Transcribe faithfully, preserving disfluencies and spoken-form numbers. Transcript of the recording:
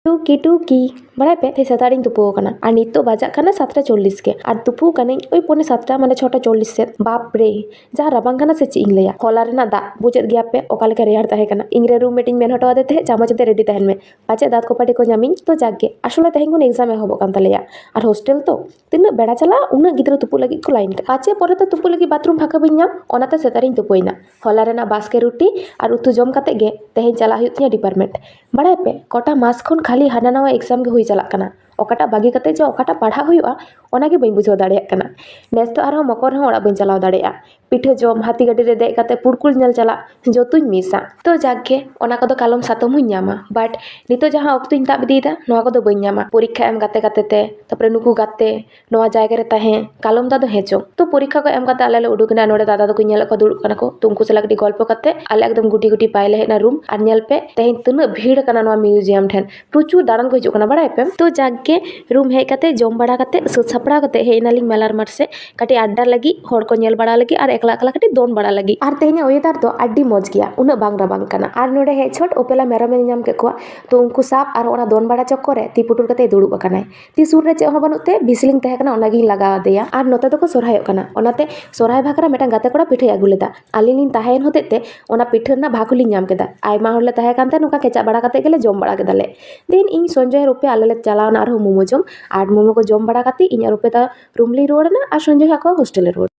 ᱴᱩᱠᱤ ᱴᱩᱠᱤ, ᱵᱟᱲᱟᱭ ᱯᱮ, ᱛᱮᱦᱮᱧ ᱥᱮᱛᱟᱜ ᱨᱤᱧ ᱛᱩᱯᱩ ᱟᱠᱟᱱᱟ ᱟᱨ ᱱᱤᱛᱚᱜ ᱵᱟᱡᱟᱜ ᱠᱟᱱᱟ ᱥᱟᱛᱴᱟ ᱪᱚᱞᱞᱤᱥ ᱜᱮ, ᱟᱨ ᱛᱩᱯᱩ ᱠᱟᱹᱱᱟᱹᱧ ᱳᱭ ᱯᱚᱱᱮ ᱥᱟᱛᱴᱟ, ᱢᱟᱱᱮ ᱪᱷᱚᱴᱟ ᱪᱚᱞᱞᱤᱥ ᱥᱮᱫ᱾ ᱵᱟᱯ ᱨᱮ, ᱡᱟ ᱨᱟᱵᱟᱝ ᱠᱟᱱᱟ ᱥᱮ ᱪᱮᱫ ᱤᱧ ᱞᱟᱹᱭᱟ᱾ ᱦᱚᱞᱟ ᱨᱮᱱᱟᱜ ᱫᱟᱜ ᱵᱩᱡᱮᱫ ᱜᱮᱭᱟ ᱯᱮ ᱚᱠᱟ ᱞᱮᱠᱟ ᱨᱮᱭᱟᱲ ᱛᱟᱦᱮᱸ ᱠᱟᱱᱟ᱾ ᱤᱧ ᱨᱮ ᱨᱩᱢᱢᱮᱴ ᱤᱧ ᱢᱮᱱ ᱦᱚᱴᱚ ᱟᱫᱮ ᱛᱟᱦᱮᱸᱫ, "ᱪᱟᱢᱚᱪ ᱟᱛᱮ ᱨᱮᱰᱤ ᱛᱟᱦᱮᱱ ᱢᱮ, ᱯᱟᱪᱮᱫ ᱫᱟᱸᱛ ᱠᱚᱯᱟᱴᱤ ᱠᱚ ᱧᱟᱢᱤᱧ᱾" ᱛᱚ ᱡᱟᱠ ᱜᱮ, ᱟᱥᱚᱞᱮ ᱛᱮᱦᱮᱧ ᱠᱷᱚᱱ ᱮᱠᱡᱟᱢ ᱮᱦᱚᱵᱚᱜ ᱠᱟᱱ ᱛᱟᱞᱮᱭᱟ, ᱟᱨ ᱦᱳᱥᱴᱮᱞ ᱛᱚ ᱛᱤᱱᱟᱹᱜ ᱵᱮᱲᱟ ᱪᱟᱞᱟᱜᱼᱟ, ᱩᱱᱟᱹᱜ ᱜᱤᱫᱽᱨᱟᱹ ᱛᱩᱯᱩ ᱞᱟᱹᱜᱤᱫ ᱠᱚ ᱞᱟᱭᱤᱱ ᱠᱟᱜᱼᱟ᱾ ᱯᱟᱪᱮ ᱯᱚᱨᱮᱛᱮ ᱛᱩᱯᱩ ᱞᱟᱹᱜᱤᱫ ᱵᱟᱛᱷᱨᱩᱢ ᱯᱷᱟᱸᱠᱟ ᱵᱟᱹᱧ ᱧᱟᱢ, ᱚᱱᱟᱛᱮ ᱥᱮᱛᱟᱜ ᱨᱤᱧ ᱛᱩᱯᱩᱭᱮᱱᱟ᱾ ᱦᱚᱞᱟ ᱨᱮᱱᱟᱜ ᱵᱟᱥᱠᱮ ᱨᱩᱴᱤ ᱟᱨ ᱩᱛᱩ ᱡᱚᱢ ᱠᱟᱛᱮ ᱜᱮ ᱛᱮᱦᱮᱧ ᱪᱟᱞᱟᱜ ᱦᱩᱭᱩᱜ ᱛᱤᱧᱟᱹ ᱰᱤᱯᱟᱨᱴᱢᱮᱱᱴ᱾ ᱵᱟᱲᱟᱭ ᱯᱮ, ᱠᱚᱴᱟ ᱢᱟᱥ ᱠᱷᱚᱱ ᱠᱷᱟᱹᱞᱤ ᱦᱟᱱᱟ ᱱᱟᱣᱟ ᱮᱠᱡᱟᱢ ᱜᱮ ᱦᱩᱭ ᱪᱟᱞᱟᱜ ᱠᱟᱱᱟ᱾ ᱚᱠᱟᱴᱟᱜ ᱵᱟᱹᱜᱤ ᱠᱟᱛᱮ ᱡᱮ ᱚᱠᱟᱴᱟᱜ ᱯᱟᱲᱦᱟᱜ ᱦᱩᱭᱩᱜᱼᱟ, ᱚᱱᱟ ᱜᱮ ᱵᱟᱹᱧ ᱵᱩᱡᱷᱟᱹᱣ ᱫᱟᱲᱮᱭᱟᱜ ᱠᱟᱱᱟ᱾ ᱱᱮᱥ ᱫᱚ ᱟᱨᱦᱚᱸ ᱢᱚᱠᱚᱨ ᱨᱮᱦᱚᱸ ᱚᱲᱟᱜ ᱵᱟᱹᱧ ᱪᱟᱞᱟᱣ ᱫᱟᱲᱮᱭᱟᱜᱼᱟ᱾ ᱯᱤᱴᱷᱟᱹ ᱡᱚᱢ, ᱦᱟᱹᱛᱤ ᱜᱟᱹᱰᱤ ᱨᱮ ᱫᱮᱡ ᱠᱟᱛᱮ ᱯᱩᱲᱠᱩᱞ ᱧᱮᱞ ᱪᱟᱞᱟᱜ, ᱡᱚᱛᱚᱧ ᱢᱤᱥᱟ᱾ ᱛᱚ ᱡᱟᱠ ᱜᱮ, ᱚᱱᱟ ᱠᱚᱫᱚ ᱠᱟᱞᱚᱢ ᱥᱟᱛᱚᱢ ᱦᱚᱸᱧ ᱧᱟᱢᱟ, but ᱱᱤᱛᱚᱜ ᱡᱟᱦᱟᱸ ᱚᱠᱛᱚᱧ ᱛᱟᱵ ᱤᱫᱤᱭᱮᱫᱟ, ᱱᱚᱣᱟ ᱠᱚᱫᱚ ᱵᱟᱹᱧ ᱧᱟᱢᱟ᱾ ᱯᱚᱨᱤᱠᱠᱷᱟ ᱮᱢ ᱠᱟᱛᱮ ᱠᱟᱛᱮ ᱛᱮ, ᱛᱟᱨᱯᱚᱨᱮ ᱱᱩᱠᱩ ᱜᱟᱛᱮ, ᱱᱚᱣᱟ ᱡᱟᱭᱜᱟ ᱨᱮ ᱛᱟᱦᱮᱸ, ᱠᱟᱞᱚᱢ ᱫᱟ ᱫᱚ ᱦᱮᱸ ᱪᱚᱝ᱾ ᱛᱚ ᱯᱚᱨᱤᱠᱠᱷᱟ ᱠᱚ ᱮᱢ ᱠᱟᱛᱮ ᱟᱞᱮ ᱞᱮ ᱩᱰᱩᱠ ᱮᱱᱟ᱾ ᱱᱚᱰᱮ ᱫᱟᱫᱟ ᱛᱟᱠᱚᱧ ᱧᱮᱞᱮᱫ ᱠᱚᱣᱟ ᱫᱩᱲᱩᱵ ᱠᱟᱱᱟ ᱠᱚ, ᱛᱚ ᱩᱱᱠᱩ ᱥᱟᱞᱟᱜ ᱠᱟᱹᱴᱤᱡ ᱜᱚᱞᱯᱚ ᱠᱟᱛᱮ ᱟᱞᱮ ᱮᱠᱫᱚᱢ ᱜᱩᱴᱤ ᱜᱩᱴᱤ ᱯᱟᱭ ᱞᱮ ᱦᱮᱡ ᱮᱱᱟ ᱨᱩᱢ᱾ ᱟᱨ ᱧᱮᱞ ᱯᱮ, ᱛᱮᱦᱮᱧ ᱛᱤᱱᱟᱹᱜ ᱵᱷᱤᱲ ᱠᱟᱱᱟ ᱱᱚᱣᱟ ᱢᱤᱭᱩᱡᱤᱭᱟᱢ ᱴᱷᱮᱱ, ᱯᱨᱚᱪᱩᱨ ᱫᱟᱬᱟᱱ ᱠᱚ ᱦᱤᱡᱩᱜ ᱠᱟᱱᱟ, ᱵᱟᱲᱟᱭ ᱯᱮ᱾ ᱛᱚ ᱡᱟᱠ ᱜᱮ, ᱨᱩᱢ ᱦᱮᱡ ᱠᱟᱛᱮ ᱡᱚᱢ ᱵᱟᱲᱟ ᱠᱟᱛᱮ ᱥᱟᱹᱛ ᱥᱟᱯᱲᱟᱣ ᱠᱟᱛᱮ ᱦᱮᱡ ᱮᱱᱟᱞᱤᱧ ᱢᱮᱞᱟᱨ ᱢᱟᱴᱷ ᱥᱮᱫ, ᱠᱟᱹᱴᱤᱡ ᱟᱰᱰᱟ ᱞᱟᱹᱜᱤᱫ, ᱦᱚᱲ ᱠᱚ ᱧᱮᱞ ᱵᱟᱲᱟ ᱞᱟᱹᱜᱤᱫ ᱟᱨ ᱮᱠᱞᱟ ᱮᱠᱞᱟ ᱠᱟᱹᱴᱤᱡ ᱫᱚᱱ ᱵᱟᱲᱟ ᱞᱟᱹᱜᱤᱫ᱾ ᱟᱨ ᱛᱮᱦᱮᱧᱟᱜ ᱚᱭᱮᱫᱟᱨ ᱫᱚ ᱟᱹᱰᱤ ᱢᱚᱡᱽ ᱜᱮᱭᱟ, ᱩᱱᱟᱹᱜ ᱵᱟᱝ ᱨᱟᱵᱟᱝ ᱠᱟᱱᱟ᱾ ᱟᱨ ᱱᱚᱰᱮ ᱦᱮᱡ ᱪᱷᱚᱴ ᱚᱯᱮᱞᱟ ᱢᱮᱨᱚᱢᱮ ᱧᱟᱢ ᱠᱮᱫ ᱠᱚᱣᱟ, ᱛᱚ ᱩᱱᱠᱩ ᱥᱟᱵ ᱟᱨ ᱚᱱᱟ ᱫᱚᱱ ᱵᱟᱲᱟ ᱪᱚᱠᱠᱚᱨ ᱨᱮ ᱛᱤ ᱯᱩᱴᱩᱨ ᱠᱟᱛᱮ ᱫᱩᱲᱩᱵ ᱟᱠᱟᱱᱟᱭ᱾ ᱛᱤ ᱥᱩᱨ ᱨᱮ ᱪᱮᱫ ᱦᱚᱸ ᱵᱟᱹᱱᱩᱜ ᱛᱮ ᱵᱤᱥᱞᱤᱧ ᱛᱟᱦᱮᱸ ᱠᱟᱱᱟ, ᱚᱱᱟᱜᱤᱧ ᱞᱟᱜᱟᱣ ᱟᱫᱮᱭᱟ᱾ ᱟᱨ ᱱᱚᱛᱮ ᱫᱚᱠᱚ ᱥᱚᱨᱦᱟᱭᱚᱜ ᱠᱟᱱᱟ, ᱚᱱᱟᱛᱮ ᱥᱚᱨᱦᱟᱭ ᱵᱷᱟᱠᱨᱟ ᱢᱤᱫᱴᱟᱝ ᱜᱟᱛᱮ ᱠᱚᱲᱟ ᱯᱤᱴᱷᱟᱹᱭ ᱟᱹᱜᱩ ᱞᱮᱫᱟ᱾ ᱟᱹᱞᱤᱧ ᱞᱤᱧ ᱛᱟᱦᱮᱸᱭᱮᱱ ᱦᱚᱛᱮᱡ ᱛᱮ ᱚᱱᱟ ᱯᱤᱴᱷᱟᱹ ᱨᱮᱱᱟᱜ ᱵᱷᱟᱜᱽ ᱦᱚᱸᱞᱤᱧ ᱧᱟᱢ ᱠᱮᱫᱟ᱾ ᱟᱭᱢᱟ ᱦᱚᱲ ᱞᱮ ᱛᱟᱦᱮᱸ ᱠᱟᱱ ᱛᱮ ᱱᱚᱝᱠᱟ ᱠᱮᱪᱟᱜ ᱵᱟᱲᱟ ᱠᱟᱛᱮ ᱜᱮᱞᱮ ᱡᱚᱢ ᱵᱟᱲᱟ ᱠᱮᱫᱟᱞᱮ᱾ ᱫᱤᱱ ᱤᱧ ᱥᱚᱧᱡᱚᱭ ᱟᱨ ᱨᱩᱯᱮ ᱟᱞᱮ ᱞᱮ ᱪᱟᱞᱟᱣ ᱮᱱᱟ ᱟᱨᱦᱚᱸ ᱢᱳᱢᱳ ᱡᱚᱢ᱾ ᱟᱨ ᱢᱳᱢᱳ ᱠᱚ ᱡᱚᱢ ᱵᱟᱲᱟ ᱠᱟᱛᱮ ᱤᱧ ᱟᱨ ᱨᱩᱯᱮ ᱫᱚ ᱨᱩᱢ ᱞᱤᱧ ᱨᱩᱣᱟᱹᱲ ᱮᱱᱟ ᱟᱨ ᱥᱚᱧᱡᱚᱭ ᱟᱠᱚ ᱦᱳᱥᱴᱮᱞ ᱮ ᱨᱩᱣᱟᱹᱲ